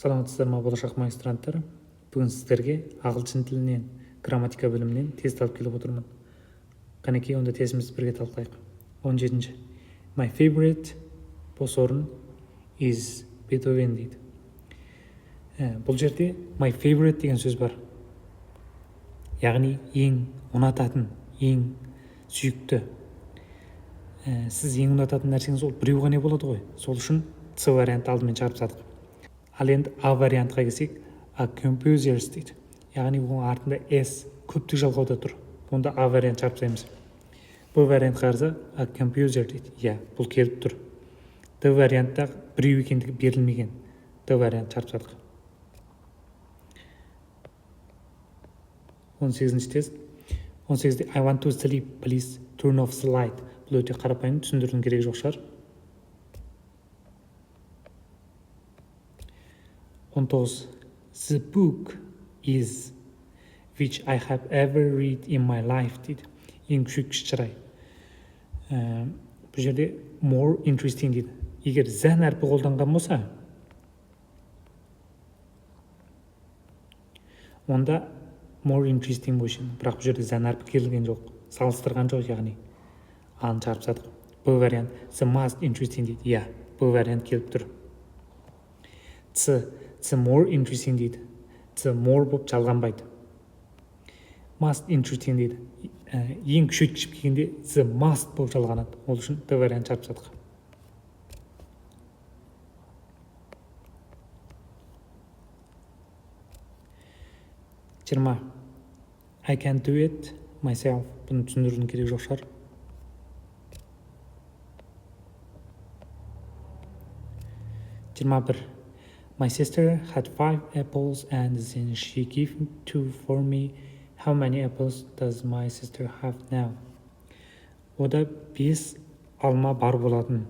Саламатсыздар ма, болашақ магистранттар! Бүгін сіздерге ағылшын тілінен, грамматика бөлімінен тест алып келіп отырмын. Қанекей, онда тестімізді бірге талқылайық. 17-. My favorite бос орын is Beethoven дейді. Бұл жерде my favorite деген сөз бар, яғни ең ұнататын, ең сүйікті. Сіз ең ұнататын нәрсеңіз ол біреу ғана болады ғой. Сол үшін С вариантты алдымен шығарып тастадық. Ал енді А вариантқа келсек, a composers дейді, яғни оның артында s, көптік жалғауда тұр. Онда А вариант шығарып тастаймыз. Б вариантқа қарасақ, a composer дейді. Иә, бұл келіп тұр. Д вариантта біреу екендігі берілмеген. Д вариант шығарып тастадық. 18-тест. 18-де I want to sleep, please turn off the light. Бұл өте қарапайым, түсіндірудің керегі жоқ шығар. 19. The book is which I have ever read in my life дейді. Ең күшейткіш шырай. Бұл жерде more interesting дейді. Егер than әрпі қолданған болса, онда more interesting болушы еді. Бірақ бұл жерде than әрпі келген жоқ, салыстырған жоқ, яғни А-ны шығарып тастадық. Б вариант the most interesting дейді. Иә, Б вариант келіп тұр. С, the more interesting дейді. The more болып жалғанбайды. Most interesting дейді. Ең күшейткіш келгенде the most болып жалғанады. Ол үшін Д вариант шығарып тастадық. 20. I can do it myself. Бұны түсіндірудің керегі жоқ шығар. 21. My sister had five apples and then she gave two for me. How many apples does my sister have now? Ода бес алма бар болатын.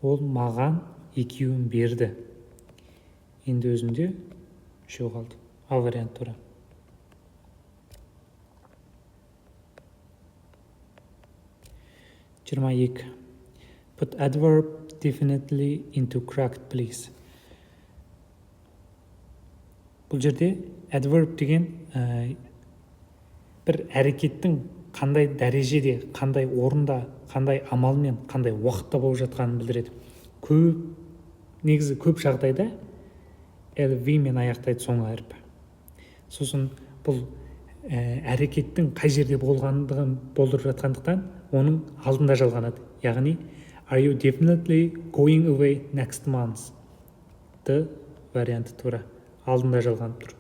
Ол маған екеуін берді. Енді өзінде үшеу қалды. А вариант тура. 22. Put adverb definitely into correct place. Бұл жерде adverb деген бір әрекеттің қандай дәрежеде, қандай орында, қандай амалмен, қандай уақытта болып жатқанын білдіреді. Көп, негізі көп жағдайда lv мен аяқтайды соңғы әрпі. Сосын бұл әрекеттің қай жерде болғандығын болдырып жатқандықтан, оның алдында жалғанады. Яғни are you definitely going away next month? Д варианты тура, алдында жалғанып тұр.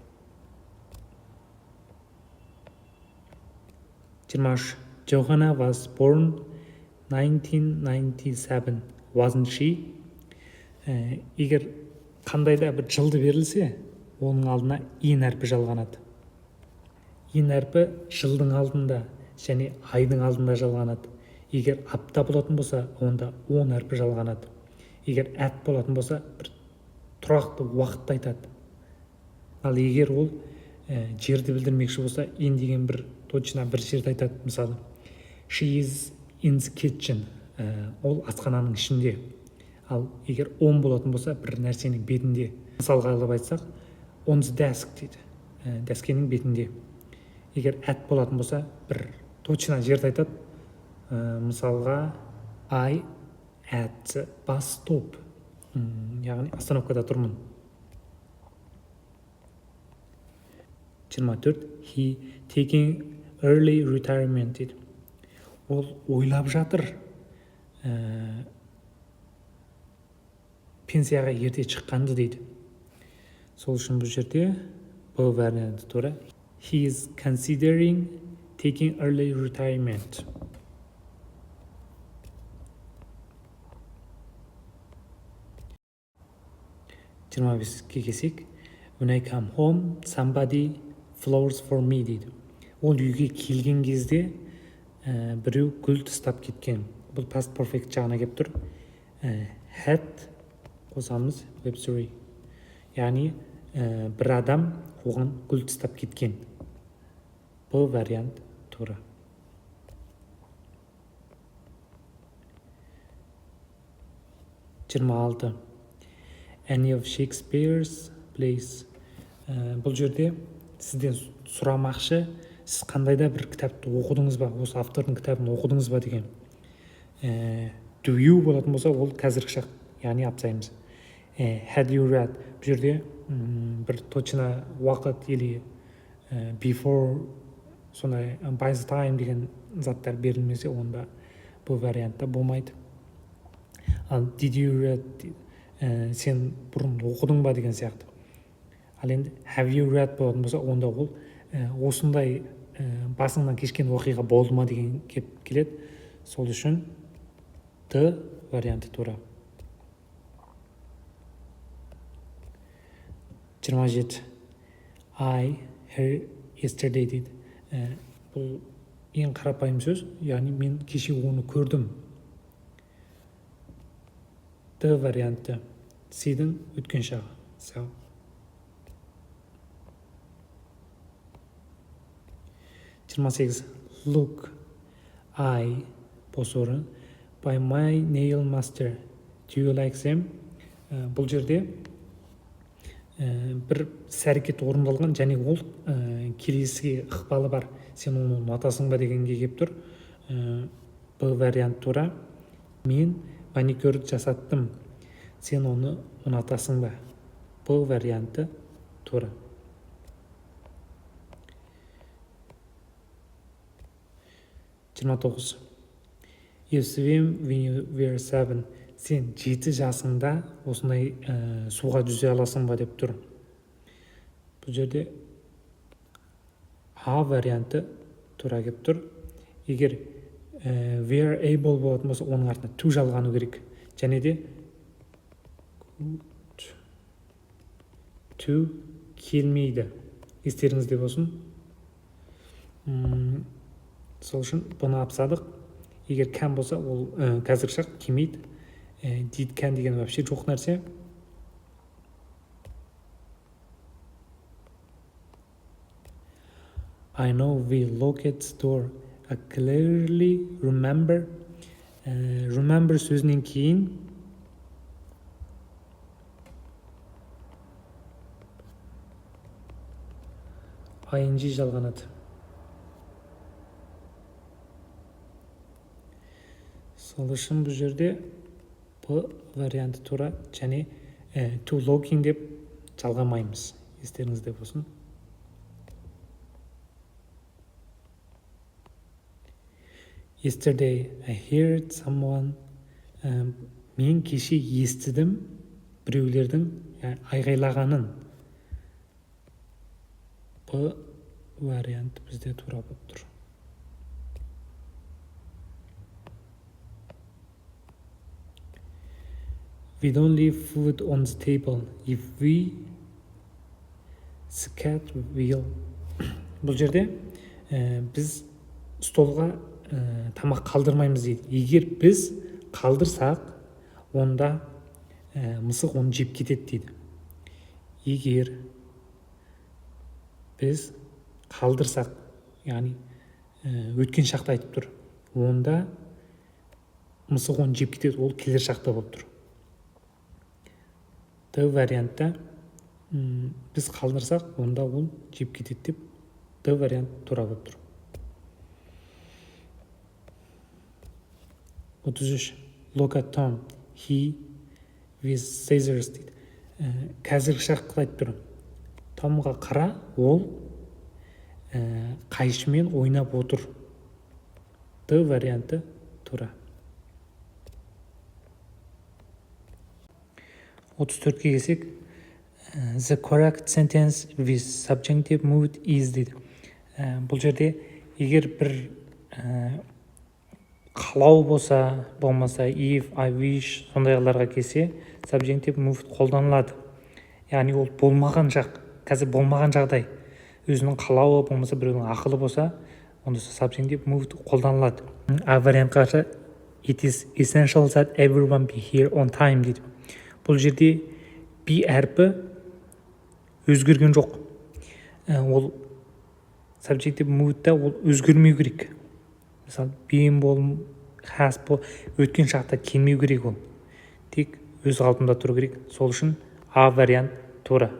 23. Johanna was born 1997, wasn't she? Егер қандай да бір жылды берілсе, оның алдына in әрпі жалғанады. In әрпі жылдың алдында және айдың алдында жалғанады. Егер апта болатын болса, онда on әрпі жалғанады. Егер at болатын болса, бір тұрақты уақытты айтады. Ал егер ол жерді білдірмекші болса, in деген бір точно бір жерді айтады. Мысалы, she is in the kitchen. Ол асхананың ішінде. Ал егер on болатын болса, бір нәрсенің бетінде. Мысалға алып айтсақ, on the desk дейді. Дәскенің бетінде. Егер at болатын болса, бір точно жерді айтады. Мысалға, I at the bus stop. Яғни остановкада тұрмын. 24. He taking early retirement дейді. Ол ойлап жатыр пенсияға ерте шыққанды дейді. Сол үшін бұл жерде Б варианты тура. He is considering taking early retirement. 25-ке келсек, when I come home, somebody flowers for me дейді. Ол үйге келген кезде біреу гүл тастап кеткен. Бұл past perfect жағына келіп тұр. Had қосамыз verb 3, яғни бір адам оған гүл тастап кеткен. Б вариант тура. 26. Any of Shakespeare's plays place. Бұл жерде сізден сұрамақшы, сіз қандай да бір кітапты оқыдыңыз ба, осы автордың кітабын оқыдыңыз ба деген. Do you болатын болса, ол қазіргі шақ, яғни алып тастаймыз. Had you read, бұл жерде бір точно уақыт или before, сондай by the time деген заттар берілмесе, онда бұл вариантта болмайды. Ал did you read, сен бұрын оқыдың ба деген сияқты. Ал енді have you read болатын болса, онда ол осындай басыңнан кешкен оқиға болды ма деген кеп келеді. Сол үшін Д варианты тура. 27. I heard yesterday дейді. Бұл ең қарапайым сөз, яғни мен кеше оны көрдім. Д варианты, see-дің өткен шағы. Saw. 28. Look, I бос орын by my nail master. Do you like them? Бұл жерде бір іс әрекет орындалған және ол келесіге ықпалы бар. Сен оны ұнатасың ба дегенге келіп тұр. Б вариант тура. Мен маникюр жасаттым. Сен оны ұнатасың ба? Б варианты тура. 29. You swim when you were 7. Сен 7 жасыңда осындай суға жүзе аласың ба деп тұр. Бұл жерде А варианты тура келіп тұр. Егер were able болатын болса, оның артына to жалғану керек. Және де to келмейді. Естеріңізде болсын. Сол үшін бұны алып тастадық. Егер can болса, ол қазіргі шақ келмейді. Did, can деген вообще жоқ нәрсе. I know we locked door. I clearly remember. Remember сөзінен кейін ing жалғанады. Сол үшін бұл жерде Б варианты тура және to locking деп жалғамаймыз. Естеріңізде болсын. Yesterday I heard someone. Мен кеше естідім біреулердің айғайлағанын. Б вариант бізде тура болып тұр. We don't leave food on the table. If we cat will. Бұл жерде біз столға тамақ қалдырмаймыз дейді. Егер біз қалдырсақ, онда мысық оны жеп кетеді дейді. Егер біз қалдырсақ, яғни өткен шақта айтып тұр, онда мысық оны жеп кетеді, ол келер шақта болып тұр. Д вариантта біз қалдырсақ, онда ол жеп кетеді деп Д вариант тура болып тұр. 33. Look at Tom. He with scissors дейді. Қазіргі шақта айтып тұр. Томға қара, ол қайшымен ойнап отыр. Д варианты тура. 34-ке келсек, the correct sentence with subjunctive mood is дейді. Бұл жерде егер бір қалау болса, болмаса if, I wish сондайларға келсе, subjunctive mood қолданылады. Яғни ол болмаған жақ, қазір болмаған жағдай. Өзінің қалауы болмаса біреудің ақылы болса, онда subjunctive mood қолданылады. А вариантқа қарсы it is essential that everyone be here on time дейді. Бұл жерде be әрпі өзгерген жоқ. Ол subjunctive mood-та ол өзгермеу керек. Мысалы, been бол, has бол, өткен шақта келмеу керек ол. Тек өз қалпында тұру керек. Сол үшін А вариант тура.